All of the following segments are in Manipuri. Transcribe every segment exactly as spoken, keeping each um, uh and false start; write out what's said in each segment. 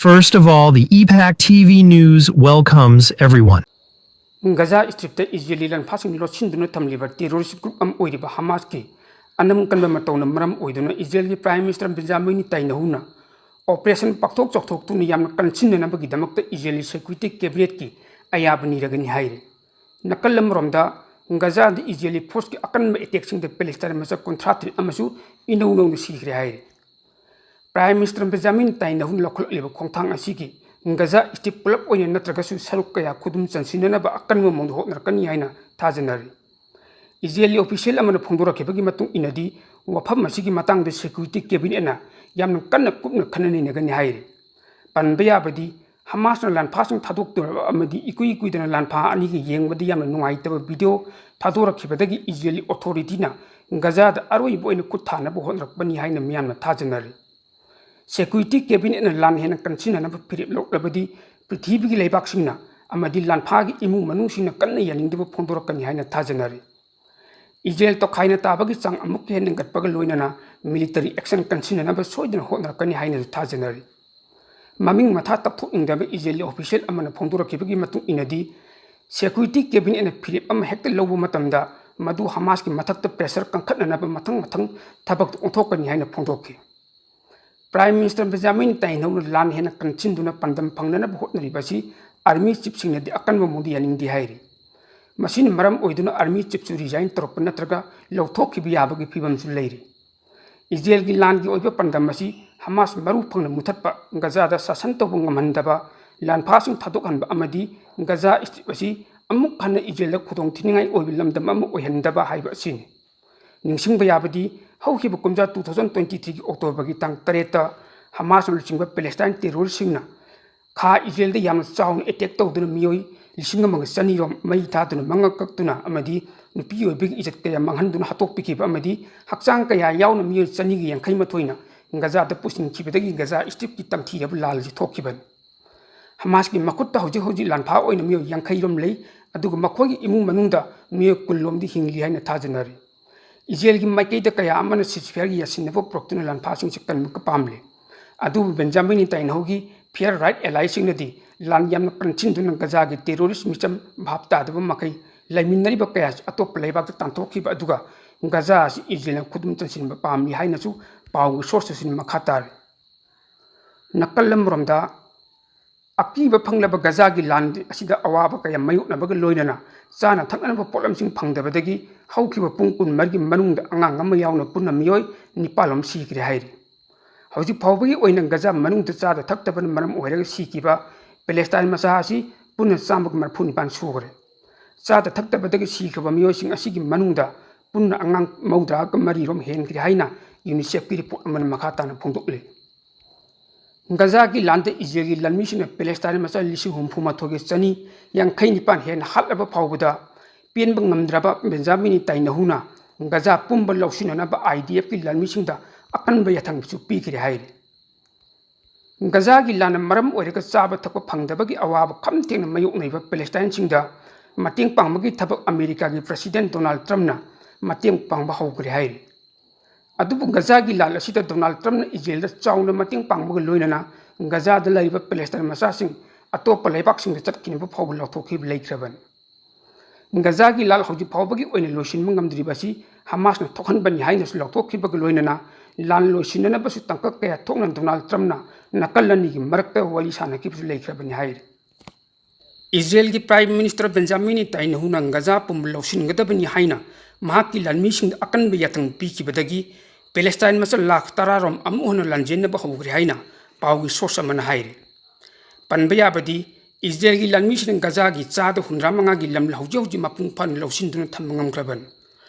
First of all, the E PAC T V News welcomes everyone. ꯒꯖꯥ strip ꯏꯖꯔꯦꯜꯒꯤ ꯂꯥꯟꯐꯥꯁꯤꯡ ꯂꯣꯠꯁꯤꯟꯗꯨꯅ ꯊꯝꯂꯤꯕ ꯇꯦꯔꯣꯔꯤꯁ꯭ꯠ ꯒ꯭ꯔꯨꯞ ꯑꯃ ꯑꯣꯏꯔꯤꯕ ꯍꯃꯥꯁꯀꯤ ꯑꯅꯝ ꯀꯟꯕ ꯃꯇꯧꯅ ꯃꯔꯝ ꯑꯣꯏꯗꯨꯅ ꯏꯖꯔꯦꯜꯒꯤ ꯄ꯭ꯔꯥꯏꯝ ꯃꯤꯅꯤꯁꯇꯔ ꯕꯦꯟꯖꯥꯃꯤꯟ ꯅꯦꯇꯥꯟꯌꯥꯍꯨꯅ ꯑꯣꯄꯔꯦꯁꯟ ꯄꯥꯛꯊꯣꯛ ꯆꯥꯎꯊꯣꯛꯇꯨꯅ ꯌꯥꯝꯅ ꯀꯟꯁꯤꯟꯅꯅꯕꯒꯤꯗꯃꯛꯇ ꯏꯖꯔꯦꯜꯒꯤ ꯁꯦꯀ꯭ꯌꯨꯔꯤꯇꯤ ꯀꯦꯕꯤꯅꯦꯠꯀꯤ ꯑꯌꯥꯕ ꯅꯤꯔꯒꯅꯤ ꯍꯥꯏꯔꯤ꯫ ꯅꯥꯀꯜ ꯑꯃꯔꯣꯝꯗ ꯒꯖꯥꯗ ꯏꯖꯔꯦꯜꯒꯤ ꯐꯣꯔꯁꯀꯤ ꯑꯀꯟꯕ ꯑꯦꯇꯦꯛꯁꯤꯡꯗ ꯄꯦꯂꯦꯁꯇꯥꯏꯟ ꯃꯆꯥ ꯀꯨꯟꯊ꯭ꯔꯥ ꯇꯔꯦꯠ ꯑꯃꯁꯨ ꯏꯅꯧ ꯅꯧꯅ ꯁꯤꯈ꯭ꯔꯦ ꯍꯥꯏꯔꯤ꯫ ꯄ꯭ꯔꯥꯏꯝ ꯃꯤꯅꯤꯁꯇꯔ ꯕꯦꯟꯖꯥꯃꯤꯟ ꯅꯦꯇꯥꯟꯌꯥꯍꯨꯅ ꯂꯧꯈꯠꯂꯛꯂꯤꯕ ꯈꯣꯡꯊꯥꯡ ꯑꯁꯤꯒꯤ ꯒꯖꯥ ꯁ꯭ꯇ꯭ꯔꯤꯞ ꯄꯨꯂꯞ ꯑꯣꯏꯅ ꯅꯠꯇ꯭ꯔꯒꯁꯨ ꯁꯔꯨꯛ ꯀꯌꯥ ꯈꯨꯗꯨꯝ ꯆꯟꯁꯤꯟꯅꯅꯕ ꯑꯀꯟꯕ ꯃꯑꯣꯡꯗ ꯍꯣꯠꯅꯔꯛꯀꯅꯤ ꯍꯥꯏꯅ ꯊꯥꯖꯅꯔꯤ꯫ ꯏꯖꯔꯦꯜꯒꯤ ꯑꯣꯐꯤꯁꯤꯌꯦꯜ ꯑꯃꯅ ꯐꯣꯡꯗꯣꯔꯛꯈꯤꯕꯒꯤ ꯃꯇꯨꯡ ꯏꯟꯅꯗꯤ, ꯋꯥꯐꯝ ꯑꯁꯤꯒꯤ ꯃꯇꯥꯡꯗ ꯁꯦꯀ꯭ꯌꯨꯔꯤꯇꯤ ꯀꯦꯕꯤꯅꯦꯠꯅ ꯌꯥꯝꯅ ꯀꯟꯅ ꯀꯨꯞꯅ ꯈꯟꯅ ꯅꯩꯅꯒꯅꯤ ꯍꯥꯏꯔꯤ꯫ ꯄꯟꯕ ꯌꯥꯕꯗꯤ, ꯍꯃꯥꯁꯅ ꯂꯥꯟꯐꯥꯁꯤꯡ ꯊꯥꯗꯣꯛꯇꯨꯅꯕ ꯑꯃꯗꯤ ꯏꯀꯨꯏ ꯀꯨꯏꯗꯅ ꯂꯥꯟꯐꯥ ꯑꯅꯤꯒꯤ ꯌꯦꯡꯕꯗ ꯌꯥꯝꯅ ꯅꯨꯡꯉꯥꯏꯇꯕ ꯚꯤꯗꯤꯑꯣ ꯊꯥꯗꯣꯔꯛꯈꯤꯕꯗꯒꯤ ꯏꯖꯔꯦꯜꯒꯤ ꯑꯣꯊꯣꯔꯤꯇꯤꯅ ꯒꯖꯥꯗ ꯑꯔꯣꯏꯕ ꯑꯣꯏꯅ ꯈꯨꯠ ꯊꯥꯅꯕ ꯍꯣꯠꯅꯔꯛꯄꯅꯤ ꯍꯥꯏꯅ ꯃꯤꯌꯥꯝꯅ ꯊꯥꯖꯅꯔꯤ꯫ ꯁꯦꯀ꯭ꯌꯨꯔꯤꯇꯤ ꯀꯦꯕꯤꯅꯦꯠꯅ ꯂꯥꯟ ꯍꯦꯟꯅ ꯀꯟꯁꯤꯟꯅꯅꯕ ꯐꯤꯔꯦꯞ ꯂꯧꯔꯕꯗꯤ, ꯄ꯭ꯔꯤꯊꯤꯕꯤꯒꯤ ꯂꯩꯕꯥꯛꯁꯤꯡꯅ ꯑꯃꯗꯤ ꯂꯥꯟꯐꯥꯒꯤ ꯏꯃꯨꯡ ꯃꯅꯨꯡꯁꯤꯡꯅ ꯀꯟꯅ ꯌꯥꯅꯤꯡꯗꯕ ꯐꯣꯡꯗꯣꯔꯛꯀꯅꯤ ꯍꯥꯏꯅ ꯊꯥꯖꯅꯔꯤ꯫ ꯏꯖꯔꯦꯜ ꯇꯣꯈꯥꯏꯅ ꯇꯥꯕꯒꯤ ꯆꯥꯡ ꯑꯃꯨꯛꯀ ꯍꯦꯟꯅ ꯍꯦꯟꯒꯠꯄꯒ ꯂꯣꯏꯅꯅ ꯃꯤꯂꯤꯇꯔꯤ ꯑꯦꯛꯁꯟ ꯀꯟꯁꯤꯟꯅꯅꯕ ꯁꯣꯏꯗꯅ ꯍꯣꯠꯅꯔꯛꯀꯅꯤ ꯍꯥꯏꯅꯁꯨ ꯊꯥꯖꯅꯔꯤ꯫ ꯃꯃꯤꯡ ꯃꯊꯥ ꯇꯞꯊꯣꯛꯅꯤꯡꯗꯕ ꯏꯖꯔꯦꯜꯒꯤ ꯑꯣꯐꯤꯁꯤꯌꯦꯜ ꯑꯃꯅ ꯐꯣꯡꯗꯣꯔꯛꯈꯤꯕꯒꯤ ꯃꯇꯨꯡ ꯏꯟꯅꯗꯤ, ꯁꯦꯀ꯭ꯌꯨꯔꯤꯇꯤ ꯀꯦꯕꯤꯅꯦꯠꯅ ꯐꯤꯔꯦꯞ ꯑꯃ ꯍꯦꯛꯇ ꯂꯧꯕ ꯃꯇꯝꯗ ꯃꯗꯨ ꯍꯃꯥꯁꯀꯤ ꯃꯊꯛꯇ ꯄ꯭ꯔꯦꯁꯔ ꯀꯟꯈꯠꯅꯅꯕ ꯃꯊꯪ ꯃꯊꯪ ꯊꯕꯛꯇ ꯑꯣꯟꯊꯣꯛꯀꯅꯤ ꯍꯥꯏꯅ ꯐꯣꯡꯗꯣꯛꯈꯤ꯫ ꯄ꯭ꯔꯥꯏꯝ ꯃꯤꯅꯤꯁꯇꯔ ꯕꯦꯟꯖꯥꯃꯤꯟ ꯅꯦꯇꯥꯟꯌꯥꯍꯨꯅ ꯂꯥꯟ ꯍꯦꯟꯅ ꯀꯟꯁꯤꯟꯗꯨꯅ ꯄꯥꯟꯗꯝ ꯐꯪꯅꯅꯕ ꯍꯣꯠꯅꯔꯤꯕ ꯑꯁꯤ ꯑꯥꯔꯃꯤ ꯆꯤꯐꯁꯤꯡꯅꯗꯤ ꯑꯀꯟꯕ ꯃꯑꯣꯡꯗ ꯌꯥꯅꯤꯡꯗꯦ ꯍꯥꯏꯔꯤ꯫ ꯃꯁꯤꯅ ꯃꯔꯝ ꯑꯣꯏꯗꯨꯅ ꯑꯥꯔꯃꯤ ꯆꯤꯐꯁꯨ ꯔꯤꯖꯥꯏꯟ ꯇꯧꯔꯛꯄ ꯅꯠꯇ꯭ꯔꯒ ꯂꯧꯊꯣꯛꯈꯤꯕ ꯌꯥꯕꯒꯤ ꯐꯤꯕꯝꯁꯨ ꯂꯩꯔꯤ꯫ ꯏꯖꯔꯦꯜꯒꯤ ꯂꯥꯟꯒꯤ ꯑꯣꯏꯕ ꯄꯥꯟꯗꯝ ꯑꯁꯤ ꯍꯃꯥꯁ ꯃꯔꯨ ꯐꯪꯅ ꯃꯨꯊꯠꯄ, ꯒꯖꯥꯗ ꯁꯥꯁꯟ ꯇꯧꯕ ꯉꯝꯍꯟꯗꯕ, ꯂꯥꯟꯐꯥꯁꯤꯡ ꯊꯥꯗꯣꯛꯍꯟꯕ ꯑꯃꯗꯤ ꯒꯖꯥ ꯁ꯭ꯇ꯭ꯔꯤꯞ ꯑꯁꯤ ꯑꯃꯨꯛ ꯍꯟꯅ ꯏꯖꯔꯦꯜꯗ ꯈꯨꯗꯣꯡ ꯊꯤꯅꯤꯡꯉꯥꯏ ꯑꯣꯏꯕ ꯂꯝꯗꯝ ꯑꯃ ꯑꯣꯏꯍꯟꯗꯕ ꯍꯥꯏꯕ ꯑꯁꯤꯅꯤ꯫ ꯅꯤꯡꯁꯤꯡꯕ ꯌꯥꯕꯗꯤ, ꯍꯧꯈꯤꯕ ꯀꯨꯝꯖꯥ two thousand twenty threeꯒꯤ ꯑꯣꯛꯇꯣꯕꯔꯒꯤ ꯇꯥꯡ ꯇꯔꯦꯠꯇ ꯍꯃꯥꯁꯅ ꯂꯨꯆꯤꯡꯕ ꯄꯦꯂꯦꯁꯇꯥꯏꯟ ꯇꯦꯔꯣꯔꯤꯁ꯭ꯠꯁꯤꯡꯅ ꯈꯥ ꯏꯖꯔꯦꯜꯗ ꯌꯥꯝꯅ ꯆꯥꯎꯅ ꯑꯦꯇꯦꯛ ꯇꯧꯗꯨꯅ ꯃꯤꯑꯣꯏ ꯂꯤꯁꯤꯡ ꯑꯃꯒ ꯆꯅꯤ ꯔꯣꯝ ꯃꯩ ꯊꯥꯗꯨꯅ ꯃꯉꯛ ꯀꯛꯇꯨꯅ ꯑꯃꯗꯤ ꯅꯨꯄꯤ ꯑꯣꯏꯕꯒꯤ ꯏꯖꯠ ꯀꯌꯥ ꯃꯥꯡꯍꯟꯗꯨꯅ ꯍꯥꯠꯇꯣꯛꯄꯤꯈꯤꯕ ꯑꯃꯗꯤ ꯍꯛꯆꯥꯡ ꯀꯌꯥ ꯌꯥꯎꯅ ꯃꯤꯑꯣꯏ ꯆꯅꯤꯒ ꯌꯥꯡꯈꯩ ꯃꯥꯊꯣꯏꯅ ꯒꯖꯥꯗ ꯄꯨꯁꯤꯟꯈꯤꯕꯗꯒꯤ ꯒꯖꯥ ꯁ꯭ꯇ꯭ꯔꯤꯞꯀꯤ ꯇꯝꯊꯤꯔꯕ ꯂꯥꯜ ꯑꯁꯤ ꯊꯣꯛꯈꯤꯕꯅꯤ꯫ ꯍꯃꯥꯁꯀꯤ ꯃꯈꯨꯠꯇ ꯍꯧꯖꯤꯛ ꯍꯧꯖꯤꯛ ꯂꯥꯟꯐꯥ ꯑꯣꯏꯅ ꯃꯤꯑꯣꯏ ꯌꯥꯡꯈꯩ ꯔꯣꯝ ꯂꯩ, ꯑꯗꯨꯒ ꯃꯈꯣꯏꯒꯤ ꯏꯃꯨꯡ ꯃꯅꯨꯡꯗ ꯃꯤꯑꯣꯏ ꯀꯨꯟ ꯂꯣꯝꯗꯤ ꯍꯤꯡꯂꯤ ꯍꯥꯏꯅ ꯊꯥꯖꯅꯔꯤ꯫ ꯏꯖꯔꯦꯜꯒꯤ ꯃꯥꯏꯀꯩꯗ ꯀꯌꯥ ꯑꯃꯅ ꯁꯤꯁꯐꯤꯌꯔꯒꯤ ꯌꯥꯁꯤꯟꯅꯕ ꯄꯨꯔꯛꯇꯨꯅ ꯂꯥꯟꯐꯥꯁꯤꯡꯁꯤ ꯀꯟꯕ ꯄꯥꯝꯂꯤ꯫ ꯑꯗꯨꯕꯨ ꯕꯦꯟꯖꯥꯃꯤꯟ ꯅꯦꯇꯥꯟꯌꯥꯍꯨꯒꯤ Fair Right Alliesꯁꯤꯡꯅꯗꯤ ꯂꯥꯟ ꯌꯥꯝꯅ ꯄꯟꯁꯤꯟꯗꯨꯅ ꯒꯖꯥꯒꯤ terrorist ꯃꯤꯆꯝ ꯚꯥꯞ ꯇꯥꯗꯕ ꯃꯈꯩ ꯂꯩꯃꯤꯟꯅꯔꯤꯕ ꯀꯌꯥ ꯑꯁꯤ ꯑꯇꯣꯞꯄ ꯂꯩꯕꯥꯛꯇ ꯇꯥꯟꯊꯣꯛꯈꯤꯕ ꯑꯗꯨꯒ ꯒꯖꯥ ꯑꯁꯤ ꯏꯖꯔꯦꯜꯅ ꯈꯨꯗꯨꯝ ꯆꯟꯁꯤꯟꯕ ꯄꯥꯝꯂꯤ ꯍꯥꯏꯅꯁꯨ ꯄꯥꯎꯒꯤ source ꯑꯁꯤꯅ ꯃꯈꯥ ꯇꯥꯔꯤ꯫ ꯅꯥꯀꯜ ꯑꯃꯔꯣꯝꯗ, ꯑꯀꯤꯕ ꯐꯪꯂꯕ ꯒꯖꯥꯒꯤ ꯂꯥꯟ ꯑꯁꯤꯗ ꯑꯋꯥꯕ ꯀꯌꯥ ꯃꯥꯌꯣꯛꯅꯕꯒ ꯂꯣꯏꯅꯅ ꯆꯥꯅ ꯊꯛꯅꯅꯕ ꯄꯣꯠꯂꯝꯁꯤꯡ ꯐꯪꯗꯕꯗꯒꯤ ꯍꯧꯈꯤꯕ ꯄꯨꯡ ꯀꯨꯟꯃꯔꯤꯒꯤ ꯃꯅꯨꯡꯗ ꯑꯉꯥꯡ ꯑꯃ ꯌꯥꯎꯅ ꯄꯨꯟꯅ ꯃꯤꯑꯣꯏ ꯅꯤꯄꯥꯜ ꯑꯃ ꯁꯤꯈ꯭ꯔꯦ ꯍꯥꯏꯔꯤ꯫ ꯍꯧꯖꯤꯛ ꯐꯥꯎꯕꯒꯤ ꯑꯣꯏꯅ ꯒꯖꯥ ꯃꯅꯨꯡꯗ ꯆꯥꯗ ꯊꯛꯇꯕꯅ ꯃꯔꯝ ꯑꯣꯏꯔꯒ ꯁꯤꯈꯤꯕ ꯄꯦꯂꯦꯁꯇꯥꯏꯟ ꯃꯆꯥ ꯑꯁꯤ ꯄꯨꯟꯅ ꯆꯥꯝꯃꯒ ꯃꯔꯤꯐꯨ ꯅꯤꯄꯥꯟ ꯁꯨꯈ꯭ꯔꯦ꯫ ꯆꯥꯗ ꯊꯛꯇꯕꯗꯒꯤ ꯁꯤꯈ꯭ꯔꯕ ꯃꯤꯑꯣꯏꯁꯤꯡ ꯑꯁꯤꯒꯤ ꯃꯅꯨꯡꯗ ꯄꯨꯟꯅ ꯑꯉꯥꯡ ꯃꯧꯗ꯭ꯔꯥꯒ ꯃꯔꯤꯔꯣꯝ ꯍꯦꯟꯈ꯭ꯔꯦ ꯍꯥꯏꯅ UNICEFꯀꯤ report ꯑꯃꯅ ꯃꯈꯥ ꯇꯥꯅ ꯐꯣꯡꯗꯣꯛꯂꯤ꯫ ꯒꯖꯥꯒꯤ ꯂꯥꯟꯗ ꯏꯖꯔꯦꯜꯒꯤ ꯂꯥꯟꯃꯤꯁꯤꯡꯅ ꯄꯦꯂꯦꯁꯇꯥꯏꯟ ꯃꯆꯥ ꯂꯤꯁꯤꯡ ꯍꯨꯝꯐꯨ ꯃꯥꯊꯣꯏꯒ ꯆꯅꯤ ꯌꯥꯡꯈꯩ ꯅꯤꯄꯥꯟ ꯍꯦꯟꯅ ꯍꯥꯠꯂꯕ ꯐꯥꯎꯕꯗ ꯄꯦꯟꯕ ꯉꯝꯗ꯭ꯔꯕ ꯕꯦꯟꯖꯥꯃꯤꯟ ꯅꯦꯇꯥꯟꯌꯥꯍꯨꯅ ꯒꯖꯥ ꯄꯨꯝꯕ ꯂꯧꯁꯤꯟꯅꯅꯕ IDFꯀꯤ ꯂꯥꯟꯃꯤꯁꯤꯡꯗ ꯑꯀꯟꯕ ꯌꯥꯊꯪꯁꯨ ꯄꯤꯈ꯭ꯔꯦ ꯍꯥꯏꯔꯤ꯫ ꯒꯖꯥꯒꯤ ꯂꯥꯟꯅ ꯃꯔꯝ ꯑꯣꯏꯔꯒ ꯆꯥꯕ ꯊꯛꯄ ꯐꯪꯗꯕꯒꯤ ꯑꯋꯥꯕ ꯈꯝ ꯊꯦꯡꯅ ꯃꯥꯌꯣꯛꯅꯔꯤꯕ ꯄꯦꯂꯦꯁꯇꯥꯏꯟꯁꯤꯡꯗ ꯃꯇꯦꯡ ꯄꯥꯡꯕꯒꯤ ꯊꯕꯛ ꯑꯃꯦꯔꯤꯀꯥꯒꯤ President Donald Trumpꯅ ꯃꯇꯦꯡ ꯄꯥꯡꯕ ꯍꯧꯈ꯭ꯔꯦ ꯍꯥꯏꯔꯤ꯫ ꯑꯗꯨꯕꯨ ꯒꯖꯥꯒꯤ ꯂꯥꯟ ꯑꯁꯤꯗ Donald Trumpꯅ ꯏꯖꯔꯦꯜꯗ ꯆꯥꯎꯅ ꯃꯇꯦꯡ ꯄꯥꯡꯕꯒ ꯂꯣꯏꯅꯅ ꯒꯖꯥꯗ ꯂꯩꯔꯤꯕ ꯄꯦꯂꯦꯁꯇꯥꯏꯟ ꯃꯆꯥꯁꯤꯡ ꯑꯇꯣꯞꯄ ꯂꯩꯕꯥꯛꯁꯤꯡꯗ ꯆꯠꯈꯤꯅꯕ ꯐꯥꯎꯕ ꯂꯧꯊꯣꯛꯈꯤꯕ ꯂꯩꯈ꯭ꯔꯕꯅꯤ꯫ ꯒꯖꯥꯒꯤ ꯂꯥꯟ ꯍꯧꯖꯤꯛ ꯐꯥꯎꯕꯒꯤ ꯑꯣꯏꯅ ꯂꯣꯏꯁꯤꯟꯕ ꯉꯝꯗ꯭ꯔꯤꯕ ꯑꯁꯤ ꯍꯃꯥꯁꯅ ꯊꯣꯛꯍꯟꯕꯅꯤ ꯍꯥꯏꯅꯁꯨ ꯂꯥꯎꯊꯣꯛꯈꯤꯕꯒ ꯂꯣꯏꯅꯅ ꯂꯥꯟ ꯂꯣꯏꯁꯤꯟꯅꯅꯕꯁꯨ ꯇꯥꯡꯀꯛ ꯀꯌꯥ ꯊꯣꯛꯅ Donald Trumpꯅ ꯅꯥꯀꯜ ꯑꯅꯤꯒꯤ ꯃꯔꯛꯇ ꯋꯥꯔꯤ ꯁꯥꯟꯅꯈꯤꯕꯁꯨ ꯂꯩꯈ꯭ꯔꯕꯅꯤ ꯍꯥꯏꯔꯤ꯫ ꯏꯖꯔꯦꯜꯒꯤ Prime Minister ꯕꯦꯟꯖꯥꯃꯤꯟ ꯅꯦꯇꯥꯟꯌꯥꯍꯨꯅ ꯒꯖꯥ ꯄꯨꯝꯕ ꯂꯧꯁꯤꯟꯒꯗꯕꯅꯤ ꯍꯥꯏꯅ ꯃꯍꯥꯛꯀꯤ ꯂꯥꯟꯃꯤꯁꯤꯡꯗ ꯑꯀꯟꯕ ꯌꯥꯊꯪ ꯄꯤꯈꯤꯕꯗꯒꯤ ꯄꯦꯂꯦꯁꯇꯥꯏꯟ ꯃꯆꯥ ꯂꯥꯈ ꯇꯔꯥ ꯔꯣꯝ ꯑꯃꯨꯛ ꯍꯟꯅ ꯂꯥꯟꯖꯦꯟꯅꯕ ꯍꯧꯈ꯭ꯔꯦ ꯍꯥꯏꯅ ꯄꯥꯎꯒꯤ source ꯑꯃꯅ ꯍꯥꯏꯔꯤ꯫ ꯄꯟꯕ ꯌꯥꯕꯗꯤ, ꯏꯖꯔꯦꯜꯒꯤ ꯂꯥꯟꯃꯤꯁꯤꯡꯅ ꯒꯖꯥꯒꯤ ꯆꯥꯗ ꯍꯨꯝꯗ꯭ꯔꯥ ꯃꯉꯥꯒꯤ ꯂꯝ ꯍꯧꯖꯤꯛ ꯍꯧꯖꯤꯛ ꯃꯄꯨꯡ ꯐꯥꯅ ꯂꯧꯁꯤꯟꯗꯨꯅ ꯊꯝꯕ ꯉꯝꯈ꯭ꯔꯕꯅꯤ꯫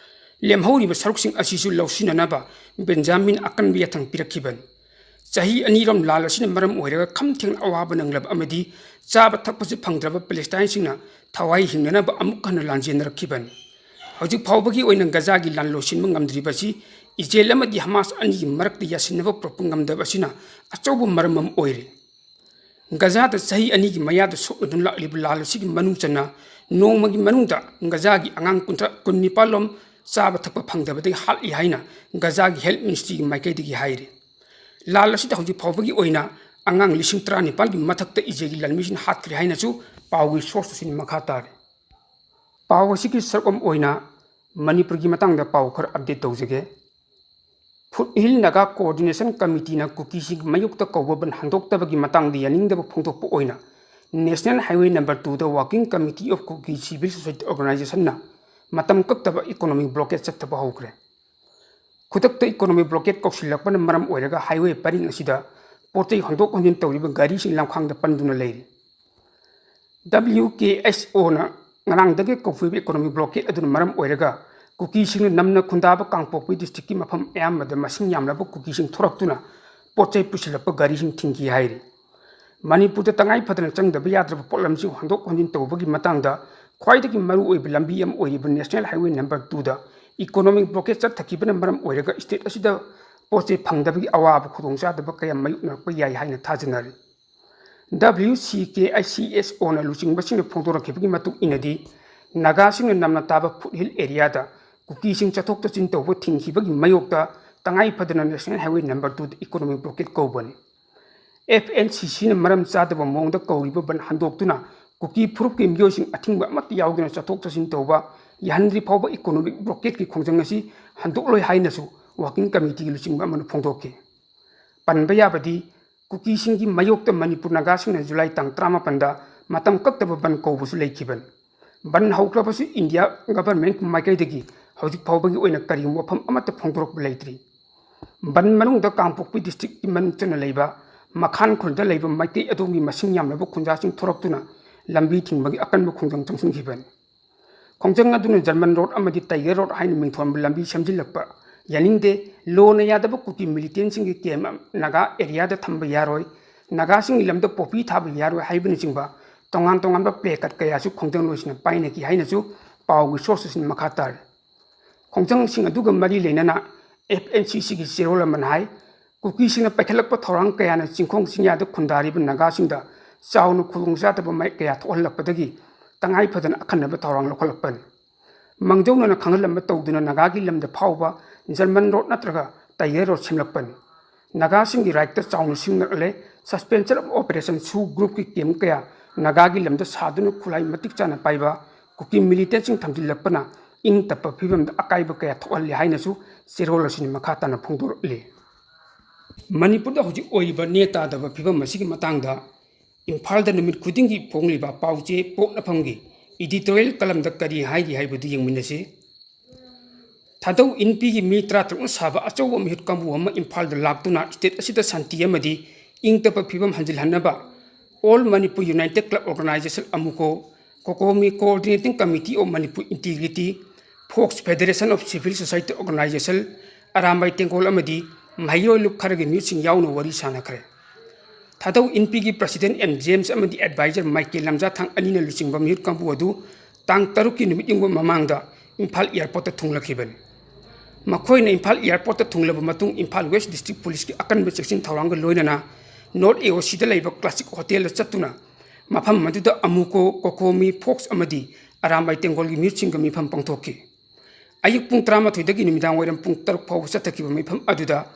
ꯂꯦꯝꯍꯧꯔꯤꯕ ꯁꯔꯨꯛꯁꯤꯡ ꯑꯁꯤꯁꯨ ꯂꯧꯁꯤꯟꯅꯅꯕ ꯕꯦꯟꯖꯥꯃꯤꯟ ꯑꯀꯟꯕ ꯌꯥꯊꯪ ꯄꯤꯔꯛꯈꯤꯕꯅꯤ꯫ ꯆꯍꯤ ꯑꯅꯤꯔꯣꯝ ꯂꯥꯟ ꯑꯁꯤꯅ ꯃꯔꯝ ꯑꯣꯏꯔꯒ ꯈꯝ ꯊꯦꯡꯅ ꯑꯋꯥꯕ ꯅꯪꯂꯕ ꯑꯃꯗꯤ ꯆꯥꯕ ꯊꯛꯄꯁꯨ ꯐꯪꯗ꯭ꯔꯕ ꯄꯦꯂꯦꯁꯇꯥꯏꯟꯁꯤꯡꯅ ꯊꯋꯥꯏ ꯍꯤꯡꯅꯅꯕ ꯑꯃꯨꯛ ꯍꯟꯅ ꯂꯥꯟꯖꯦꯟꯅꯔꯛꯈꯤꯕꯅꯤ꯫ ꯍꯧꯖꯤꯛ ꯐꯥꯎꯕꯒꯤ ꯑꯣꯏꯅ ꯒꯖꯥꯒꯤ ꯂꯥꯟ ꯂꯣꯏꯁꯤꯟꯕ ꯉꯝꯗ꯭ꯔꯤꯕꯁꯤ ꯏꯖꯔꯦꯜ ꯑꯃꯗꯤ ꯍꯃꯥꯁ ꯑꯅꯤꯒꯤ ꯃꯔꯛꯇ ꯌꯥꯁꯤꯟꯅꯕ ꯄꯨꯔꯛꯄ ꯉꯝꯗꯕ ꯑꯁꯤꯅ ꯑꯆꯧꯕ ꯃꯔꯝ ꯑꯃ ꯑꯣꯏꯔꯤ꯫ ꯒꯖꯥꯗ ꯆꯍꯤ ꯑꯅꯤꯒꯤ ꯃꯌꯥꯗ ꯁꯣꯛꯅꯗꯨꯅ ꯂꯥꯛꯂꯤꯕ ꯂꯥꯟ ꯑꯁꯤꯒꯤ ꯃꯅꯨꯡ ꯆꯟꯅ ꯅꯣꯡꯃꯒꯤ ꯃꯅꯨꯡꯗ ꯒꯖꯥꯒꯤ ꯑꯉꯥꯡ ꯀꯨꯟꯊ꯭ꯔꯥ, ꯀꯨꯟꯅꯤꯄꯥꯜ ꯂꯣꯝ ꯆꯥꯕ ꯊꯛꯄ ꯐꯪꯗꯕꯗꯒꯤ ꯍꯥꯠꯂꯤ ꯍꯥꯏꯅ ꯒꯖꯥꯒꯤ health ministryꯒꯤ ꯃꯥꯏꯀꯩꯗꯒꯤ ꯍꯥꯏꯔꯤ꯫ ꯂꯥꯟ ꯑꯁꯤꯗ ꯍꯧꯖꯤꯛ ꯐꯥꯎꯕꯒꯤ ꯑꯣꯏꯅ ꯑꯉꯥꯡ ꯂꯤꯁꯤꯡ ꯇꯔꯥꯅꯤꯄꯥꯜꯒꯤ ꯃꯊꯛꯇ ꯏꯖꯦꯒꯤ ꯂꯥꯟꯃꯤꯁꯤꯡ ꯍꯥꯠꯈ꯭ꯔꯦ ꯍꯥꯏꯅꯁꯨ ꯄꯥꯎꯒꯤ source ꯑꯁꯤꯅ ꯃꯈꯥ ꯇꯥꯔꯤ꯫ ꯄꯥꯎ ꯑꯁꯤꯒꯤ ꯁꯔꯨꯛ ꯑꯃ ꯑꯣꯏꯅ ꯃꯅꯤꯄꯨꯔꯒꯤ ꯃꯇꯥꯡꯗ ꯄꯥꯎ ꯈꯔ update ꯇꯧꯖꯒꯦ꯫ Foothill Naga Coordination Committeeꯅ ꯀꯨꯀꯤꯁꯤꯡ ꯃꯌꯣꯛꯇ ꯀꯧꯕ ꯕꯟ ꯍꯟꯗꯣꯛꯇꯕꯒꯤ ꯃꯇꯥꯡꯗ ꯌꯥꯅꯤꯡꯗꯕ ꯐꯣꯡꯗꯣꯛꯄ ꯑꯣꯏꯅ National Highway number twoꯗ Working Committee of Kuki Civil Society Organizationꯅ ꯃꯇꯝ ꯀꯛꯇꯕ economic blockade ꯆꯠꯊꯕ ꯍꯧꯈ꯭ꯔꯦ꯫ ꯈꯨꯗꯛꯇ economic blockade ꯀꯧꯁꯤꯜꯂꯛꯄꯅ ꯃꯔꯝ ꯑꯣꯏꯔꯒ highway ꯄꯔꯤꯡ ꯑꯁꯤꯗ ꯄꯣꯠ ꯆꯩ ꯍꯣꯟꯗꯣꯛ ꯍꯣꯟꯖꯤꯟ ꯇꯧꯔꯤꯕ ꯒꯥꯔꯤꯁꯤꯡ ꯂꯝꯈꯥꯡꯗ ꯄꯟꯗꯨꯅ ꯂꯩꯔꯤ꯫ WKSOꯅ ꯉꯔꯥꯡꯗꯒꯤ ꯀꯧꯈꯤꯕ economic blockade ꯑꯗꯨꯅ ꯃꯔꯝ ꯑꯣꯏꯔꯒ ꯀꯨꯀꯤꯁꯤꯡꯅ ꯅꯝꯅ ꯈꯨꯟꯗꯥꯕ ꯀꯥꯡꯄꯣꯛꯄꯤ districtꯀꯤ ꯃꯐꯝ ꯑꯌꯥꯝꯕꯗ ꯃꯁꯤꯡ ꯌꯥꯝꯂꯕ ꯀꯨꯀꯤꯁꯤꯡ ꯊꯣꯔꯛꯇꯨꯅ ꯄꯣꯠ ꯆꯩ ꯄꯨꯁꯤꯜꯂꯛꯄ ꯒꯥꯔꯤꯁꯤꯡ ꯊꯤꯡꯈꯤ ꯍꯥꯏꯔꯤ꯫ ꯃꯅꯤꯄꯨꯔꯗ ꯇꯉꯥꯏ ꯐꯗꯅ ꯆꯪꯗꯕ ꯌꯥꯗ꯭ꯔꯕ ꯄꯣꯠꯂꯝꯁꯤꯡ ꯍꯣꯟꯗꯣꯛ ꯍꯣꯟꯖꯤꯟ ꯇꯧꯕꯒꯤ ꯃꯇꯥꯡꯗ ꯈ꯭ꯋꯥꯏꯗꯒꯤ ꯃꯔꯨꯑꯣꯏꯕ ꯂꯝꯕꯤ ꯑꯃ ꯑꯣꯏꯔꯤꯕ National Highway number twoꯗ economic blockade ꯆꯠꯊꯈꯤꯕꯅ ꯃꯔꯝ ꯑꯣꯏꯔꯒ state ꯑꯁꯤꯗ ꯄꯣꯠ ꯆꯩ ꯐꯪꯗꯕꯒꯤ ꯑꯋꯥꯕ ꯈꯨꯗꯣꯡꯆꯥꯗꯕ ꯀꯌꯥ ꯃꯥꯌꯣꯛꯅꯔꯛꯄ ꯌꯥꯏ ꯍꯥꯏꯅ ꯊꯥꯖꯅꯔꯤ꯫ WCKICSOꯅ ꯂꯨꯆꯤꯡꯕꯁꯤꯡꯅ ꯐꯣꯡꯗꯣꯔꯛꯈꯤꯕꯒꯤ ꯃꯇꯨꯡ ꯏꯟꯅꯗꯤ, ꯅꯥꯒꯥꯁꯤꯡꯅ ꯅꯝꯅ ꯇꯥꯕ Foothill areaꯗ ꯀꯨꯀꯤꯁꯤꯡ ꯆꯠꯊꯣꯛ ꯆꯠꯁꯤꯟ ꯇꯧꯕ ꯊꯤꯡꯈꯤꯕꯒꯤ ꯃꯥꯌꯣꯛꯇ ꯇꯉꯥꯏ ꯐꯗꯅ National Highway number twoꯗ economic blockade ꯀꯧꯕꯅꯤ꯫ FNCCꯅ ꯃꯔꯝ ꯆꯥꯗꯕ ꯃꯑꯣꯡꯗ ꯀꯧꯔꯤꯕ ꯕꯟ ꯍꯟꯗꯣꯛꯇꯨꯅ ꯀꯨꯀꯤ ꯐꯨꯔꯨꯞꯀꯤ ꯃꯤꯑꯣꯏꯁꯤꯡ ꯑꯊꯤꯡꯕ ꯑꯃꯠꯇ ꯌꯥꯎꯗꯅ ꯆꯠꯊꯣꯛ ꯆꯠꯁꯤꯟ ꯇꯧꯕ ꯌꯥꯍꯟꯗ꯭ꯔꯤ ꯐꯥꯎꯕ economic blockade ꯀꯤ ꯈꯣꯡꯖꯪ ꯑꯁꯤ ꯍꯟꯗꯣꯛꯂꯣꯏ ꯍꯥꯏꯅꯁꯨ Working Committee ꯒꯤ ꯂꯨꯆꯤꯡꯕ ꯑꯃꯅ ꯐꯣꯡꯗꯣꯛꯈꯤ꯫ ꯄꯟꯕ ꯌꯥꯕꯗꯤ, ꯀꯨꯀꯤꯁꯤꯡꯒꯤ ꯃꯥꯌꯣꯛꯇ ꯃꯅꯤꯄꯨꯔ ꯅꯥꯒꯥꯁꯤꯡꯅ ꯖꯨꯂꯥꯏ ꯇꯥꯡ ꯇꯔꯥꯃꯥꯄꯟꯗ ꯃꯇꯝ ꯀꯛꯇꯕ ꯕꯟ ꯀꯧꯕꯁꯨ ꯂꯩꯈꯤꯕꯅꯤ꯫ ꯕꯟ ꯍꯧꯈ꯭ꯔꯕꯁꯨ India government ꯀꯤ ꯃꯥꯏꯀꯩꯗꯒꯤ ꯍꯧꯖꯤꯛ ꯐꯥꯎꯕꯒꯤ ꯑꯣꯏꯅ ꯀꯔꯤꯒꯨꯝꯕ ꯋꯥꯐꯝ ꯑꯃꯠꯇ ꯐꯣꯡꯗꯣꯔꯛꯄ ꯂꯩꯇ꯭ꯔꯤ꯫ ꯕꯟ ꯃꯅꯨꯡꯗ ꯀꯥꯡꯄꯣꯛꯄꯤ district ꯀꯤ ꯃꯅꯨꯡ ꯆꯟꯅ ꯂꯩꯕ ꯃꯈꯥꯟ ꯈꯨꯜꯗ ꯂꯩꯕ ꯃꯩꯇꯩ ꯑꯗꯣꯝꯒꯤ ꯃꯁꯤꯡ ꯌꯥꯝꯂꯕ ꯈꯨꯟꯖꯥꯁꯤꯡ ꯊꯣꯔꯛꯇꯨꯅ ꯂꯝꯕꯤ ꯊꯤꯡꯕꯒꯤ ꯑꯀꯟꯕ ꯈꯣꯡꯖꯪ ꯆꯪꯁꯤꯟꯈꯤꯕꯅꯤ꯫ ꯈꯣꯡꯖꯪ ꯑꯗꯨꯅ German road ꯑꯃꯗꯤ Tiger road ꯍꯥꯏꯅ ꯃꯤꯡꯊꯣꯟꯕ ꯂꯝꯕꯤ ꯁꯦꯝꯖꯤꯜꯂꯛꯄ ꯌꯥꯅꯤꯡꯗꯦ, ꯂꯣꯅ ꯌꯥꯗꯕ ꯀꯨꯀꯤ militant ꯁꯤꯡꯒꯤ camp ꯅꯥꯒꯥ area ꯗ ꯊꯝꯕ ꯌꯥꯔꯣꯏ, ꯅꯥꯒꯥꯁꯤꯡꯒꯤ ꯂꯝꯗ poppy ꯊꯥꯕ ꯌꯥꯔꯣꯏ ꯍꯥꯏꯕꯅꯆꯤꯡꯕ ꯇꯣꯉꯥꯟ ꯇꯣꯉꯥꯟꯕ placard ꯀꯌꯥꯁꯨ ꯈꯣꯡꯖꯪꯂꯣꯏꯁꯤꯡꯅ ꯄꯥꯏꯅꯈꯤ ꯍꯥꯏꯅꯁꯨ ꯄꯥꯎꯒꯤ source ꯁꯤꯡ ꯃꯈꯥ ꯇꯥꯔꯤ꯫ ꯈꯣꯡꯖꯪꯁꯤꯡ ꯑꯗꯨꯒ ꯃꯔꯤ ꯂꯩꯅꯅ FNCC ꯒꯤ ꯆꯦꯔꯣꯜ ꯑꯃꯅ ꯍꯥꯏ, ꯀꯨꯀꯤꯁꯤꯡꯅ ꯄꯥꯏꯈꯠꯂꯛꯄ ꯊꯧꯔꯥꯡ ꯀꯌꯥꯅ ꯆꯤꯡꯈꯣꯡ ꯆꯤꯡꯌꯥꯗ ꯈꯨꯟꯗꯥꯔꯤꯕ ꯅꯥꯒꯥꯁꯤꯡꯗ ꯆꯥꯎꯅ ꯈꯨꯗꯣꯡꯆꯥꯗꯕ ꯃꯥꯌꯣꯛ ꯀꯌꯥ ꯊꯣꯛꯍꯜꯂꯛꯄꯗꯒꯤ ꯇꯉꯥꯏ ꯐꯗꯅ ꯑꯈꯟꯅꯕ ꯊꯧꯔꯥꯡ ꯂꯧꯈꯠꯂꯛꯄꯅꯤ꯫ ꯃꯥꯡꯖꯧꯅꯅ ꯈꯪꯍꯜꯂꯝꯕ ꯇꯧꯗꯨꯅ ꯅꯥꯒꯥꯒꯤ ꯂꯝꯗ ꯐꯥꯎꯕ German road ꯅꯠꯇ꯭ꯔꯒ Tiger road ꯁꯦꯝꯂꯛꯄꯅꯤ꯫ ꯅꯥꯒꯥꯁꯤꯡꯒꯤ ꯔꯥꯏꯠꯇ ꯆꯥꯎꯅ ꯁꯤꯡꯅꯔꯛꯂꯦ꯫ Suspension of Operation ꯁꯨ ꯒ꯭ꯔꯨꯞꯀꯤ ꯀꯦꯝꯞ ꯀꯌꯥ ꯅꯥꯒꯥꯒꯤ ꯂꯝꯗ ꯁꯥꯗꯨꯅ ꯈꯨꯠꯂꯥꯏ ꯃꯇꯤꯛ ꯆꯥꯅ ꯄꯥꯏꯕ ꯀꯨꯀꯤ ꯃꯤꯂꯤꯇꯦꯟꯠꯁꯤꯡ ꯊꯝꯖꯤꯜꯂꯛꯄꯅ ꯏꯪ ꯇꯞꯄ ꯐꯤꯕꯝꯗ ꯑꯀꯥꯏꯕ ꯀꯌꯥ ꯊꯣꯛꯍꯜꯂꯦ ꯍꯥꯏꯅꯁꯨ ꯆꯦꯔꯣꯜ ꯑꯁꯤꯅ ꯃꯈꯥ ꯇꯥꯅ ꯐꯣꯡꯗꯣꯔꯛꯂꯤ꯫ ꯃꯅꯤꯄꯨꯔꯗ ꯍꯧꯖꯤꯛ ꯑꯣꯏꯔꯤꯕ ꯅꯦ ꯇꯥꯗꯕ ꯐꯤꯕꯝ ꯑꯁꯤꯒꯤ ꯃꯇꯥꯡꯗ ꯏꯝꯐꯥꯜꯗ ꯅꯨꯃꯤꯠ ꯈꯨꯗꯤꯡꯒꯤ ꯐꯣꯡꯂꯤꯕ ꯄꯥꯎ ꯆꯦ ꯄꯣꯛꯅꯐꯝꯒꯤ editorial columnꯗ ꯀꯔꯤ ꯍꯥꯏꯔꯤ ꯍꯥꯏꯕꯗꯨ ꯌꯦꯡꯃꯤꯟꯅꯁꯤ꯫ ꯊꯥꯗꯧ ꯏꯟꯄꯤꯒꯤ ꯃꯤ ꯇꯔꯥꯇꯔꯨꯛꯅ ꯁꯥꯕ ꯑꯆꯧꯕ ꯃꯤꯍꯨꯠ ꯀꯥꯡꯕꯨ ꯑꯃ ꯏꯝꯐꯥꯜꯗ ꯂꯥꯛꯇꯨꯅ state ꯑꯁꯤꯗ ꯁꯥꯟꯇꯤ ꯑꯃꯗꯤ ꯏꯪ ꯇꯞꯄ ꯐꯤꯕꯝ ꯍꯟꯖꯤꯜꯍꯟꯅꯕ All Manipur United Club Organisation, ꯑꯃꯨꯀꯣ, COCOMI, Coordinating Committee of Manipur Integrity, Fox, Federation of Civil Society Organisation, Arambai ꯇꯦꯡꯒꯣꯜ ꯑꯃꯗꯤ ꯃꯍꯩꯔꯣꯏ ꯂꯨꯞ ꯈꯔꯒꯤ ꯃꯤꯍꯨꯠꯁꯤꯡ ꯌꯥꯎꯅ ꯋꯥꯔꯤ ꯁꯥꯅꯈ꯭ꯔꯦ꯫ ꯊꯥꯗꯧ ꯏꯟꯄꯤꯒꯤ president M James ꯑꯃꯗꯤ advisor ꯃꯥꯏꯀꯦꯜ ꯂꯝꯖꯥꯊꯥꯡ ꯑꯅꯤꯅ ꯂꯨꯆꯤꯡꯕ ꯃꯤꯍꯨꯠ ꯀꯥꯡꯕꯨ ꯑꯗꯨ ꯇꯥꯡ ꯇꯔꯨꯛꯀꯤ ꯅꯨꯃꯤꯠ ꯌꯨꯡꯕ ꯃꯃꯥꯡꯗ ꯏꯝꯐꯥꯜ airportꯇ ꯊꯨꯡꯂꯈꯤꯕꯅꯤ꯫ ꯃꯈꯣꯏꯅ ꯏꯝꯐꯥꯜ airportꯇ ꯊꯨꯡꯂꯕ ꯃꯇꯨꯡ ꯏꯝꯐꯥꯜ West District Policeꯀꯤ ꯑꯀꯟꯕ ꯆꯦꯛꯁꯤꯟ ꯊꯧꯔꯥꯡꯒ ꯂꯣꯏꯅꯅ North AOCꯗ ꯂꯩꯕ Classic Hotelꯗ ꯆꯠꯇꯨꯅ ꯃꯐꯝ ꯑꯗꯨꯗ ꯑꯃꯨꯀꯣ, COCOMI, Fox ꯑꯃꯗꯤ ꯑꯔꯥꯝꯕꯥꯏ ꯇꯦꯡꯒꯣꯜꯒꯤ ꯃꯤꯍꯨꯠꯁꯤꯡꯒ ꯃꯤꯐꯝ ꯄꯥꯡꯊꯣꯛꯈꯤ꯫ ꯑꯌꯨꯛ ꯄꯨꯡ ꯇꯔꯥꯃꯥꯊꯣꯏꯗꯒꯤ ꯅꯨꯃꯤꯗꯥꯡ ꯋꯥꯏꯔꯝ ꯄꯨꯡ ꯇꯔꯨꯛ ꯐꯥꯎꯕ ꯆꯠꯊꯈꯤꯕ ꯃꯤꯐꯝ ꯑꯗꯨꯗ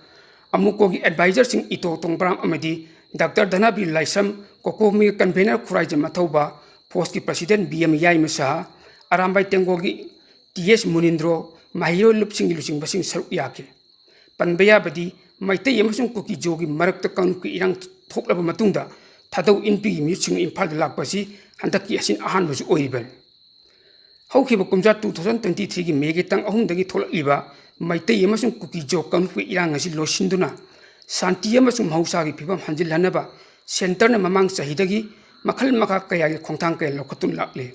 ꯑꯃꯨꯀꯣꯒꯤ advisorꯁꯤꯡ ꯏꯇꯣ ꯇꯣꯡꯕ꯭ꯔꯥꯝ ꯑꯃꯗꯤ Doctor ꯙꯅꯕꯤꯔ ꯂꯥꯏꯁ꯭ꯔꯝ, COCOMIꯒꯤ convener Khuraijam ꯑꯊꯧꯕ, Foxꯀꯤ president B M ꯌꯥꯏꯃ ꯁꯍꯥ, ꯑꯔꯥꯝꯕꯥꯏ ꯇꯦꯡꯒꯣꯜꯒꯤ T S ꯃꯨꯅꯤꯟꯗ꯭ꯔꯣ, ꯃꯍꯩꯔꯣꯏ ꯂꯨꯞꯁꯤꯡꯒꯤ ꯂꯨꯆꯤꯡꯕꯁꯤꯡ ꯁꯔꯨꯛ ꯌꯥꯈꯤ꯫ ꯄꯟꯕ ꯌꯥꯕꯗꯤ ꯃꯩꯇꯩ ꯑꯃꯁꯨꯡ ꯀꯨꯀꯤ ꯖꯣꯒꯤ ꯃꯔꯛꯇ ꯀꯥꯡꯂꯨꯞꯀꯤ ꯏꯔꯥꯡ ꯊꯣꯛꯂꯕ ꯃꯇꯨꯡꯗ ꯊꯥꯗꯧ ꯏꯟꯄꯤꯒꯤ ꯃꯤꯍꯨꯠꯁꯤꯡꯅ ꯏꯝꯐꯥꯜꯗ ꯂꯥꯛꯄ ꯑꯁꯤ ꯍꯟꯗꯛꯀꯤ ꯑꯁꯤꯅ ꯑꯍꯥꯟꯕꯁꯨ ꯑꯣꯏꯔꯤꯕꯅꯤ꯫ ꯍꯧꯈꯤꯕ ꯀꯨꯝꯖꯥ two thousand twenty threeꯒꯤ Mayꯒꯤ ꯇꯥꯡ ꯑꯍꯨꯝꯗꯒꯤ ꯊꯣꯛꯂꯛꯂꯤꯕ ꯃꯩꯇꯩ ꯑꯃꯁꯨꯡ ꯀꯨꯀꯤ ꯖꯣ ꯀꯥꯡꯂꯨꯞꯀꯤ ꯏꯔꯥꯡ ꯑꯁꯤ ꯂꯣꯏꯁꯤꯟꯗꯨꯅ ꯁꯥꯟꯇꯤ ꯑꯃꯁꯨꯡ ꯃꯍꯧꯁꯥꯒꯤ ꯐꯤꯕꯝ ꯍꯟꯖꯤꯜꯍꯟꯅꯕ centreꯅ ꯃꯃꯥꯡ ꯆꯍꯤꯗꯒꯤ ꯃꯈꯜ ꯃꯈꯥ ꯀꯌꯥꯒꯤ ꯈꯣꯡꯊꯥꯡ ꯀꯌꯥ ꯂꯧꯈꯠꯇꯨꯅ ꯂꯥꯛꯂꯤ꯫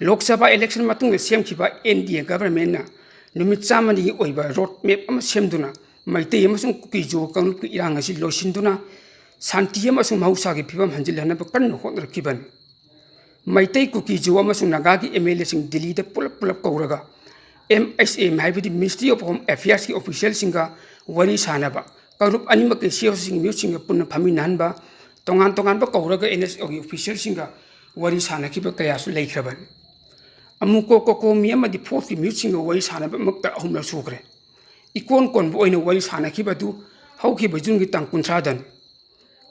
ꯂꯣꯛ ꯁꯚꯥ election ꯃꯇꯨꯡꯗ ꯁꯦꯝꯈꯤꯕ N D A governmentꯅ ꯅꯨꯃꯤꯠ ꯆꯥꯝꯃꯅꯤꯒꯤ ꯑꯣꯏꯕ road map ꯑꯃ ꯁꯦꯝꯗꯨꯅ ꯃꯩꯇꯩ ꯑꯃꯁꯨꯡ ꯀꯨꯀꯤ ꯖꯣ ꯀꯥꯡꯂꯨꯞꯀꯤ ꯏꯔꯥꯡ ꯑꯁꯤ ꯂꯣꯏꯁꯤꯟꯗꯨꯅ ꯁꯥꯟꯇꯤ ꯑꯃꯁꯨꯡ ꯃꯍꯧꯁꯥꯒꯤ ꯐꯤꯕꯝ ꯍꯟꯖꯤꯜꯍꯟꯅꯕ ꯀꯟꯅ ꯍꯣꯠꯅꯔꯛꯈꯤꯕꯅꯤ꯫ ꯃꯩꯇꯩ, ꯀꯨꯀꯤ, ꯖꯣ ꯑꯃꯁꯨꯡ ꯅꯥꯒꯥꯒꯤ M L Aꯁꯤꯡ ꯗꯤꯜꯂꯤꯗ ꯄꯨꯂꯞ ꯄꯨꯂꯞ ꯀꯧꯔꯒ M H M ꯍꯥꯏꯕꯗꯤ Ministry of Home Affairsꯀꯤ officialꯁꯤꯡꯒ ꯋꯥꯔꯤ ꯁꯥꯅꯕ, ꯀꯥꯡꯂꯨꯞ ꯑꯅꯤꯃꯛꯀꯤ C O Cꯁꯤꯡꯒꯤ ꯃꯤꯍꯨꯠꯁꯤꯡꯒ ꯄꯨꯟꯅ ꯐꯝꯃꯤꯟꯅꯍꯟꯕ, ꯇꯣꯉꯥꯟ ꯇꯣꯉꯥꯟꯕ ꯀꯧꯔꯒ N S Oꯒꯤ officialꯁꯤꯡꯒ ꯋꯥꯔꯤ ꯁꯥꯅꯈꯤꯕ ꯀꯌꯥꯁꯨ ꯂꯩꯈ꯭ꯔꯕꯅꯤ꯫ ꯑꯃꯨꯀꯣ, COCOMI ꯑꯃꯗꯤ Foxꯀꯤ ꯃꯤꯍꯨꯠꯁꯤꯡꯒ ꯋꯥꯔꯤ ꯁꯥꯅꯕꯃꯛꯇ ꯑꯍꯨꯝꯂꯛ ꯁꯨꯈ꯭ꯔꯦ꯫ ꯏꯀꯣꯟ ꯀꯣꯟꯕ ꯑꯣꯏꯅ ꯋꯥꯔꯤ ꯁꯥꯅꯈꯤꯕ ꯑꯗꯨ ꯍꯧꯈꯤꯕ ꯖꯨꯟꯒꯤ ꯇꯥꯡ ꯀꯨꯟꯊ꯭ꯔꯥꯗꯅꯤ꯫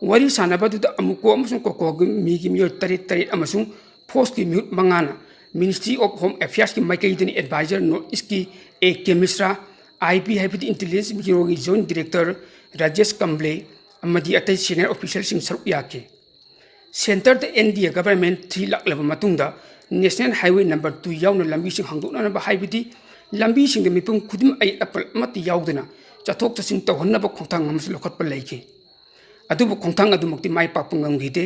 ꯋꯥꯔꯤ ꯁꯥꯟꯅꯕ ꯑꯗꯨꯗ ꯑꯃꯨꯀꯣ ꯑꯃꯁꯨꯡ ꯀꯣꯀꯣꯒꯤ ꯃꯤꯒꯤ ꯃꯤꯑꯣꯏ ꯇꯔꯦꯠ, ꯇꯔꯦꯠ ꯑꯃꯁꯨꯡ ꯐꯣꯔꯁꯀꯤ ꯃꯤꯍꯨꯠ ꯃꯉꯥꯅ Ministry of Home Affairsꯀꯤ ꯃꯥꯏꯀꯩꯗꯅꯤ advisor North Eastꯀꯤ A K Mishra, I B ꯍꯥꯏꯕꯗꯤ Intelligence Bureauꯒꯤ Joint Director ꯔꯥꯖꯦꯁ ꯀꯝꯕ꯭ꯂꯦ ꯑꯃꯗꯤ ꯑꯇꯩ senior officialꯁꯤꯡ ꯁꯔꯨꯛ ꯌꯥꯈꯤ꯫ Centreꯗ N D A government three ꯂꯥꯛꯂꯕ ꯃꯇꯨꯡꯗ National Highway number two ꯌꯥꯎꯅ ꯂꯝꯕꯤꯁꯤꯡ ꯍꯥꯡꯗꯣꯛꯅꯅꯕ ꯍꯥꯏꯕꯗꯤ ꯂꯝꯕꯤꯁꯤꯡꯗ ꯃꯤꯄꯨꯝ ꯈꯨꯗꯤꯡꯃꯛ ꯑꯌꯦꯠ ꯑꯄꯜ ꯑꯃꯠꯇ ꯌꯥꯎꯗꯅ ꯆꯠꯊꯣꯛ ꯆꯠꯁꯤꯟ ꯇꯧꯍꯟꯅꯕ ꯈꯣꯡꯊꯥꯡ ꯑꯃꯁꯨ ꯂꯧꯈꯠꯄ ꯂꯩꯈꯤ꯫ ꯑꯗꯨꯕꯨ ꯈꯣꯡꯊꯥꯡ ꯑꯗꯨꯃꯛꯇꯤ ꯃꯥꯏ ꯄꯥꯛꯄ ꯉꯝꯈꯤꯗꯦ꯫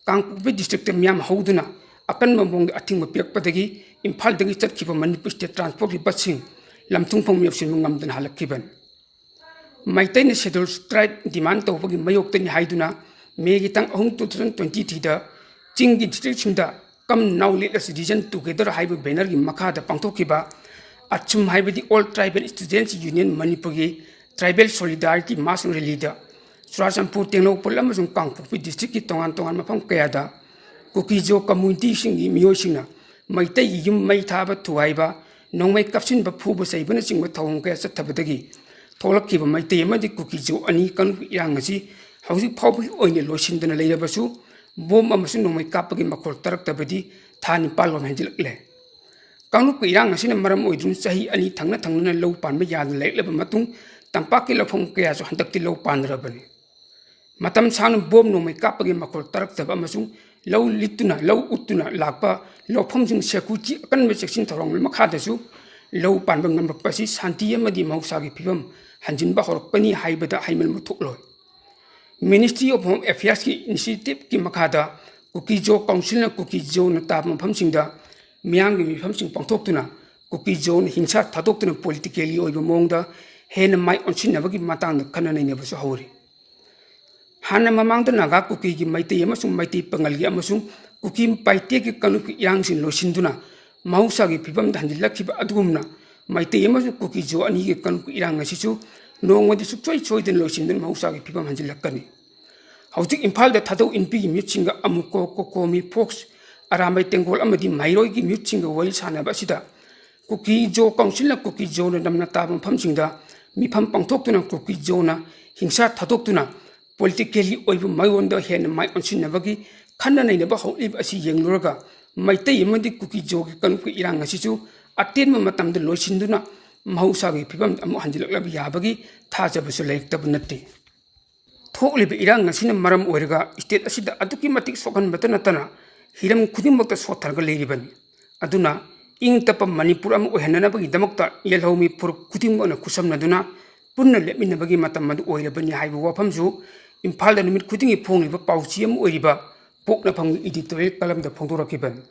ꯀꯥꯡꯄꯣꯛꯄꯤ districtꯇ ꯃꯤꯌꯥꯝ ꯍꯧꯗꯨꯅ ꯑꯀꯟꯕ ꯃꯑꯣꯡꯗ ꯑꯊꯤꯡꯕ ꯄꯤꯔꯛꯄꯗꯒꯤ ꯏꯝꯐꯥꯜꯗꯒꯤ ꯆꯠꯈꯤꯕ Manipur State Transportꯀꯤ busꯁꯤꯡ ꯂꯝꯊꯨꯡꯐꯝ ꯌꯧꯁꯤꯟꯕ ꯉꯝꯗꯅ ꯍꯜꯂꯛꯈꯤꯕꯅꯤ꯫ ꯃꯩꯇꯩꯅ Scheduled Tribe demand ꯇꯧꯕꯒꯤ ꯃꯥꯌꯣꯛꯇꯅꯤ ꯍꯥꯏꯗꯨꯅ Mayꯒꯤ ꯇꯥꯡ ꯑꯍꯨꯝ, two thousand twenty threeꯗ ꯆꯤꯡꯒꯤ districtꯁꯤꯡꯗ Come Now Let Us Reason Together ꯍꯥꯏꯕ bannerꯒꯤ ꯃꯈꯥꯗ ꯄꯥꯡꯊꯣꯛꯈꯤꯕ ꯑꯠꯁꯨꯝ ꯍꯥꯏꯕꯗꯤ All Tribal Students Union ꯃꯅꯤꯄꯨꯔꯒꯤ Tribal Solidarity Mass Rallyꯗ Churachandpur, Tengnoupal ꯑꯃꯁꯨꯡ ꯀꯥꯡꯄꯣꯛꯄꯤ districtꯀꯤ ꯇꯣꯉꯥꯟ ꯇꯣꯉꯥꯟꯕ ꯃꯐꯝ ꯀꯌꯥꯗ ꯀꯨꯀꯤꯖꯣ communityꯁꯤꯡꯒꯤ ꯃꯤꯑꯣꯏꯁꯤꯡꯅ ꯃꯩꯇꯩꯒꯤ ꯌꯨꯝ ꯃꯩ ꯊꯥꯕ ꯊꯨꯒꯥꯏꯕ, ꯅꯣꯡꯃꯩ ꯀꯥꯞꯁꯤꯟꯕ, ꯐꯨꯕ ꯆꯩꯕꯅꯆꯤꯡꯕ ꯊꯧꯑꯣꯡ ꯀꯌꯥ ꯆꯠꯊꯕꯗꯒꯤ ꯊꯣꯛꯂꯛꯈꯤꯕ ꯃꯩꯇꯩ ꯑꯃꯗꯤ ꯀꯨꯀꯤꯖꯣ ꯑꯅꯤ ꯀꯥꯡꯂꯨꯞꯀꯤ ꯏꯔꯥꯡ ꯑꯁꯤ ꯍꯧꯖꯤꯛ ꯐꯥꯎꯕꯒꯤ ꯑꯣꯏꯅ ꯂꯣꯏꯁꯤꯟꯗꯅ ꯂꯩꯔꯕꯁꯨ, bomb ꯑꯃꯁꯨꯡ ꯅꯣꯡꯃꯩ ꯀꯥꯞꯄꯒꯤ ꯃꯈꯣꯜ ꯇꯥꯔꯛꯇꯕꯗꯤ ꯊꯥ ꯅꯤꯄꯥꯜ ꯔꯣꯝ ꯍꯦꯟꯖꯤꯜꯂꯛꯂꯦ꯫ ꯀꯥꯡꯂꯨꯞꯀꯤ ꯏꯔꯥꯡ ꯑꯁꯤꯅ ꯃꯔꯝ ꯑꯣꯏꯗꯨꯅ ꯆꯍꯤ ꯑꯅꯤ ꯊꯪꯅ ꯊꯪꯅꯅ ꯂꯧ ꯄꯥꯟꯕ ꯌꯥꯗꯅ ꯂꯩꯔꯛꯂꯕ ꯃꯇꯨꯡ, ꯇꯝꯄꯥꯛꯀꯤ ꯂꯧꯐꯝ ꯀꯌꯥꯁꯨ ꯍꯟꯗꯛꯇꯤ ꯂꯧ ꯄꯥꯟꯗ꯭ꯔꯕꯅꯤ꯫ ꯃꯇꯝ ꯁꯥꯡꯅ bomb ꯅꯣꯡꯃꯩ ꯀꯥꯞꯄꯒꯤ ꯃꯈꯣꯜ ꯇꯥꯔꯛꯇꯕ ꯑꯃꯁꯨꯡ ꯂꯧ ꯂꯤꯠꯇꯨꯅ, ꯂꯧ ꯎꯠꯇꯨꯅ ꯂꯥꯛꯄ ꯂꯧꯐꯝꯁꯤꯡ security ꯑꯀꯟꯕ ꯆꯦꯛꯁꯤꯟ ꯊꯧꯔꯥꯡ ꯃꯈꯥꯗꯁꯨ ꯂꯧ ꯄꯥꯟꯕ ꯉꯝꯂꯛꯄ ꯑꯁꯤ ꯁꯥꯟꯇꯤ ꯑꯃꯗꯤ ꯃꯍꯧꯁꯥꯒꯤ ꯐꯤꯕꯝ ꯍꯟꯖꯤꯟꯕ ꯍꯧꯔꯛꯄꯅꯤ ꯍꯥꯏꯕꯗ ꯍꯥꯏꯃꯟꯕ ꯊꯣꯛꯂꯣꯏ꯫ Ministry of Home Affairsꯀꯤ initiativeꯀꯤ ꯃꯈꯥꯗ ꯀꯨꯀꯤꯖꯣ councilꯅ ꯀꯨꯀꯤꯖꯣꯅ ꯇꯥꯕ ꯃꯐꯝꯁꯤꯡꯗ ꯃꯤꯌꯥꯝꯒꯤ ꯃꯤꯐꯝꯁꯤꯡ ꯄꯥꯡꯊꯣꯛꯇꯨꯅ ꯀꯨꯀꯤꯖꯣꯅ ꯍꯤꯡꯁꯥ ꯊꯥꯗꯣꯛꯇꯨꯅ politically ꯑꯣꯏꯕ ꯃꯑꯣꯡꯗ ꯍꯦꯟꯅ ꯃꯥꯏ ꯑꯣꯟꯁꯤꯟꯅꯕꯒꯤ ꯃꯇꯥꯡꯗ ꯈꯟꯅ ꯅꯩꯅꯕꯁꯨ ꯍꯧꯔꯤ꯫ ꯍꯥꯟꯅ ꯃꯃꯥꯡꯗ ꯅꯥꯒꯥ ꯀꯨꯀꯤꯒꯤ, ꯃꯩꯇꯩ ꯑꯃꯁꯨꯡ ꯃꯩꯇꯩ ꯄꯥꯉꯜꯒꯤ ꯑꯃꯁꯨꯡ ꯀꯨꯀꯤ ꯄꯥꯏꯇꯦꯛꯀꯤ ꯀꯥꯡꯂꯨꯞꯀꯤ ꯏꯔꯥꯡꯁꯤꯡ ꯂꯣꯏꯁꯤꯟꯗꯨꯅ ꯃꯍꯧꯁꯥꯒꯤ ꯐꯤꯕꯝꯗ ꯍꯟꯖꯤꯜꯂꯛꯈꯤꯕ ꯑꯗꯨꯒꯨꯝꯅ ꯃꯩꯇꯩ ꯑꯃꯁꯨꯡ ꯀꯨꯀꯤꯖꯣ ꯑꯅꯤꯒꯤ ꯀꯥꯡꯂꯨꯞꯀꯤ ꯏꯔꯥꯡ ꯑꯁꯤꯁꯨ ꯅꯣꯡꯃꯗꯤ ꯁꯨꯡꯁꯣꯏ ꯁꯣꯏꯗꯅ ꯂꯣꯏꯁꯤꯟꯗꯨꯅ ꯃꯍꯧꯁꯥꯒꯤ ꯐꯤꯕꯝ ꯍꯟꯖꯤꯜꯂꯛꯀꯅꯤ꯫ ꯍꯧꯖꯤꯛ ꯏꯝꯐꯥꯜꯗ ꯊꯥꯗꯧ ꯏꯟꯄꯤꯒꯤ ꯃꯤꯍꯨꯠꯁꯤꯡꯒ ꯑꯃꯨꯀꯣ, ꯀꯣꯀꯣꯃꯤ, ꯐꯣꯛꯁ, ꯑꯔꯥꯝꯕꯥꯏ ꯇꯦꯡꯒꯣꯜ ꯑꯃꯗꯤ ꯃꯍꯩꯔꯣꯏꯒꯤ ꯃꯤꯍꯨꯠꯁꯤꯡꯒ ꯋꯥꯔꯤ ꯁꯥꯟꯅꯕ ꯑꯁꯤꯗ ꯀꯨꯀꯤꯖꯣ councilꯅ ꯀꯨꯀꯤꯖꯣꯅ ꯅꯝꯅ ꯇꯥꯕ ꯃꯐꯝꯁꯤꯡꯗ ꯃꯤꯐꯝ ꯄꯥꯡꯊꯣꯛꯇꯨꯅ ꯀꯨꯀꯤ ꯖꯣꯅ ꯍꯤꯡꯁꯥ ꯊꯥꯗꯣꯛꯇꯨꯅ politically ꯑꯣꯏꯕ ꯃꯥꯏꯑꯣꯟꯗ ꯍꯦꯟꯅ ꯃꯥꯏ ꯑꯣꯟꯁꯤꯟꯅꯕꯒꯤ ꯈꯟꯅ ꯅꯩꯅꯕ ꯍꯧꯔꯛꯂꯤꯕ ꯑꯁꯤ ꯌꯦꯡꯂꯨꯔꯒ ꯃꯩꯇꯩ ꯑꯃꯗꯤ ꯀꯨꯀꯤ ꯖꯣꯒꯤ ꯀꯥꯡꯂꯨꯞꯀꯤ ꯏꯔꯥꯡ ꯑꯁꯤꯁꯨ ꯑꯇꯦꯟꯕ ꯃꯇꯝꯗ ꯂꯣꯏꯁꯤꯟꯗꯨꯅ ꯃꯍꯧꯁꯥꯒꯤ ꯐꯤꯕꯝꯗ ꯑꯃꯨꯛ ꯍꯟꯖꯤꯜꯂꯛꯂꯕ ꯌꯥꯕꯒꯤ ꯊꯥꯖꯕꯁꯨ ꯂꯩꯔꯛꯇꯕ ꯅꯠꯇꯦ꯫ ꯊꯣꯛꯂꯤꯕ ꯏꯔꯥꯡ ꯑꯁꯤꯅ ꯃꯔꯝ ꯑꯣꯏꯔꯒ state ꯑꯁꯤꯗ ꯑꯗꯨꯛꯀꯤ ꯃꯇꯤꯛ ꯁꯣꯛꯍꯟꯕꯇ ꯅꯠꯇꯅ ꯍꯤꯔꯝ ꯈꯨꯗꯤꯡꯃꯛꯇ ꯁꯣꯠꯊꯔꯒ ꯂꯩꯔꯤꯕꯅꯤ꯫ ꯑꯗꯨꯅ ꯏꯪ ꯇꯞꯄ ꯃꯅꯤꯄꯨꯔ ꯑꯃ ꯑꯣꯏꯍꯟꯅꯅꯕꯒꯤꯗꯃꯛꯇ ꯌꯦꯜꯍꯧꯃꯤ ꯐꯨꯔꯨꯞ ꯈꯨꯗꯤꯡꯃꯛꯅ ꯈꯨꯠꯁꯝꯅꯗꯨꯅ ꯄꯨꯟꯅ ꯂꯦꯞꯃꯤꯟꯅꯕꯒꯤ ꯃꯇꯝ ꯑꯗꯨ ꯑꯣꯏꯔꯕꯅꯤ ꯍꯥꯏꯕ ꯋꯥꯐꯝꯁꯨ ꯏꯝꯐꯥꯜꯗ ꯅꯨꯃꯤꯠ ꯈꯨꯗꯤꯡꯒꯤ ꯐꯣꯡꯂꯤꯕ ꯄꯥꯎꯆꯦ ꯑꯃ ꯑꯣꯏꯔꯤꯕ ꯄꯣꯛꯅꯐꯝꯒꯤ editorial columnꯗ ꯐꯣꯡꯗꯣꯔꯛꯈꯤꯕꯅꯤ꯫